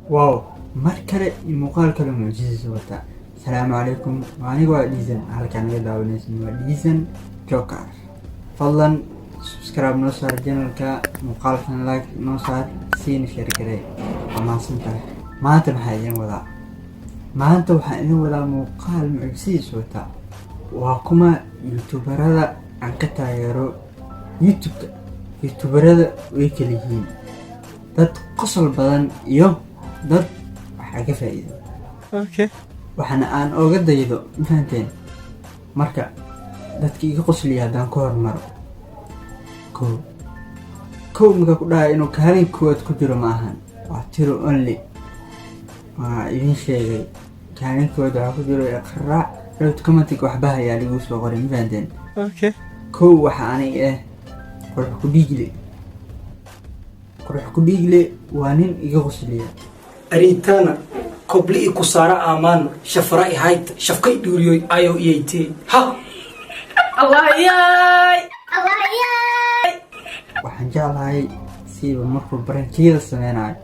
Wow, mar kale iyo muuqaal kale mucjisadiisa wata. Asalaamu calaykum, waa aniga, waa Dhiisan. Halkaan naga daawanaysan waa Dhiisan Joker. Fadlan subscribe noo saar channelka, muuqaalkan like noo saar, siina share garee. Waa mahadsan tahay. Maanta maxaa idin wadaa? Maanta waxaan idin wadaa muuqaal mucjisadiisa wata. Waa kuma youtuberada aan ka taageero YouTube-ka? Youtuberada way kala yihiin dad qosol badan iyo dad waxaa ka faa'iido, waxaana aan oga daydo. Ma fahanteen? Marka dadka iga qosliya haddaan ku hormaro, kow kow markaa ku dhahay inuu kaalin koowaad ku jiro ma ahan, waa tiro only. Waa idin sheegay, kaalin koowaad waxaa ku jiro iqraac rowt. Commentiga waxba hayaa lagu soo qoray. Ma fahanteen? Kow waxa aniga ah Qurux ku Dhiigle. Qurux ku Dhiigle waa nin iga qosliya. Aritana kobli i kusaara aamaan shafara i hayta shafka i dhuuriyoy ayo iyaytee ha. Allah yaay. Waxaan jeclahay siiba markuu prankiyada sameynayo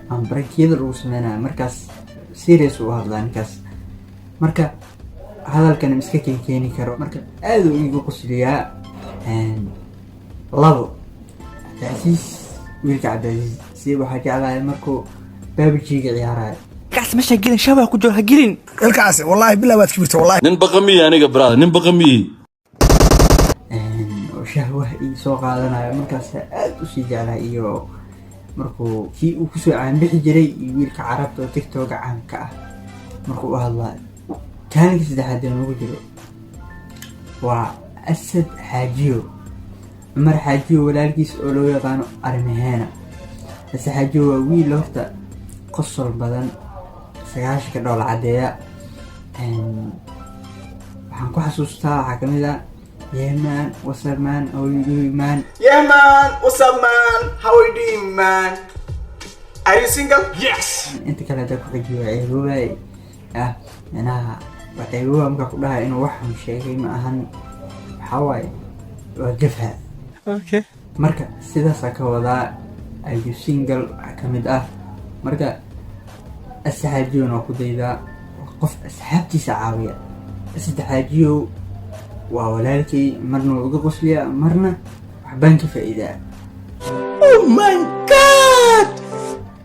ama prankiyada lagu sameynayo. Markaas serious u hadlaa ninkaas. Marka hadalkan iska keenkeeni karo. Marka aad uu iiga qosliyaa. Labo, Cabdicasiis, wiilka Cabdicasiis. Siiba waxaa jeclahay markuu PUBG-ga ciyaarayo. Kaas meesha gelin, shabaa ku jiro, ha gelin. Ilkaas wallaahi bilaa waad kibirta wallahi. Nin baqamiyi aniga, brother, nin baqamiyi. Oo shahwah ii soo qaadanayo, markaas aad usii jeclahay. Iyo markuu kii uu kusoo caanbixi jiray iyo wiilka Carabta oo TikToka caanka ah markuu u hadlayo. Kaalinka saddexaad ee noogu jiro waa Asad Xaajiyo, Cumar Xaajiyo walaalkiis oo loo yaqaano Arrimaheena. Asad Xaajiyo waa wiil horta qosol badan, sagaashanka dhoola caddeeya. Waxaan ku xasuustaa waxaa kamid ah "Yeah man, what's up man, how you doing man?" Yeah man, what's up man? How are you doing man? Are you single? Yes. Inta kale haddaa ku xijiyo waa ceeboobay ah. Micnaha waa ceebooba markaa ku dhahay inuu wax xun sheegay ma ahan, waxaa waaye waa gafha. Marka sidaasaa ka wadaa "Are you single?" waxaa kamid ah. Marka Asaxaajiyona waa ku daydaa, waa qof asxaabtiisa caawiya. Asaxaajiyow waa walaalkay, marna waa uga qosliyaa, marna waxbaan ka faa'iidaa. Oh my God!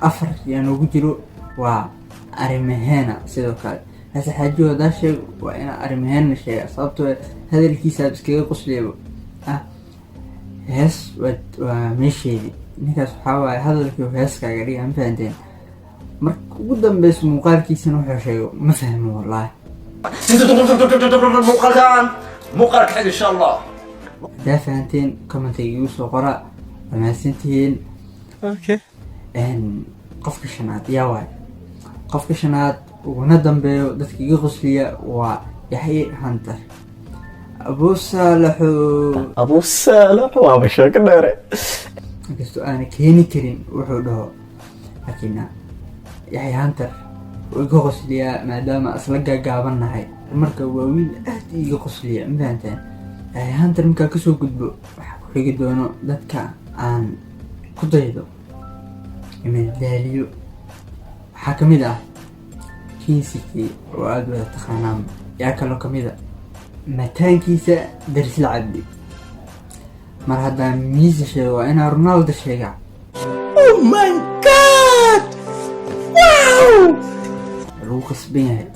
Afar yaa noogu jiro? Waa Arrimaheena. Sidoo kale Asaxaajiyo haddaa sheego waa inaa Arrimaheena sheega, sababtoo hadalkiisaad iskaga qosliyaba ah. Hees waa meesheedii. Ninkaas waxaa waaye hadalkii heeskaaga dhiga. Ma fahanteen? Marka ugu dambeysa muuqaalkiisana wuxuu sheego ma fahmo wallaahi. Muuqaalkan muuqaalka xig insha Allah. Haddaa fahanteen commentiga igu soo qora. Waa mahadsantihiin. Qofka shanaad yaa waay? Qofka shanaad uguna dambeeyo dadka iga qosliya waa Yaxye Hunter, Abu Saalaxo. Abu Saalax waaba sheeko dheere. Inkastoo aana keeni karin wuxuu dhaho, laakiin Yaxye Hunter wuu iga qosliyaa maadaama isla gaagaabannahay. Marka waa wiil aad iiga qosliya. Ma fahanteen? Yaxye Hunter markaa kasoo gudbo waxaa ku xigi doono dadka aan ku daydo daaliyo. Waxaa kamid ah Kinsiki oo aada wada taqaanaan. Yaa kaloo kamid a mataankiisa Darisla Cabdi. Mar haddaan Messi sheego waa inaa Ronaldo sheegaa. Oh my God! Wow! Lagu qasban yahay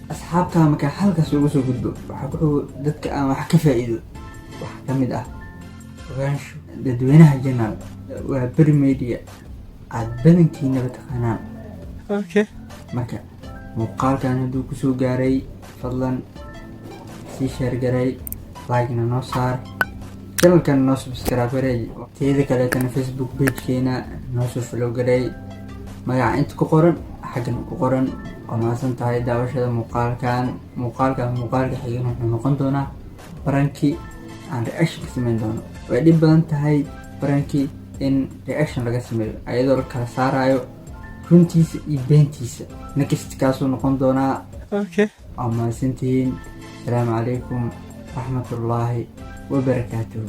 asxaabtaa. Markaa halkaas uga soo gudbo waxaa ku xigo dadka aan wax ka faa'iido. Waxaa ka mid ah Ogaansho Dadweynaha Channel, waa Beri Media, aada badankiinaba taqaanaan. Marka muuqaalkan hadduu kusoo gaaray, fadlan sii share garay, like-na noo saar, channelkan noo subscribe garay, teeda kaleetana Facebook pagekeena noo soo follow garay. Magaca inta ku qoran, xaggan ku qoran. Waa mahadsan tahay daawashada muuqaalkan. Muuqaalkan muuqaalka xigan wuxuu noqon doonaa pranki aan reaction ka sameyn doono. Way dhib badan tahay pranki in reaction laga sameeyo ayadoo la kala saarayo runtiisa iyo beentiisa. Next kaasuu noqon doonaa. Waa mahadsantihiin. Asalaamu calaykum raxmatullaahi wabarakaatuhu.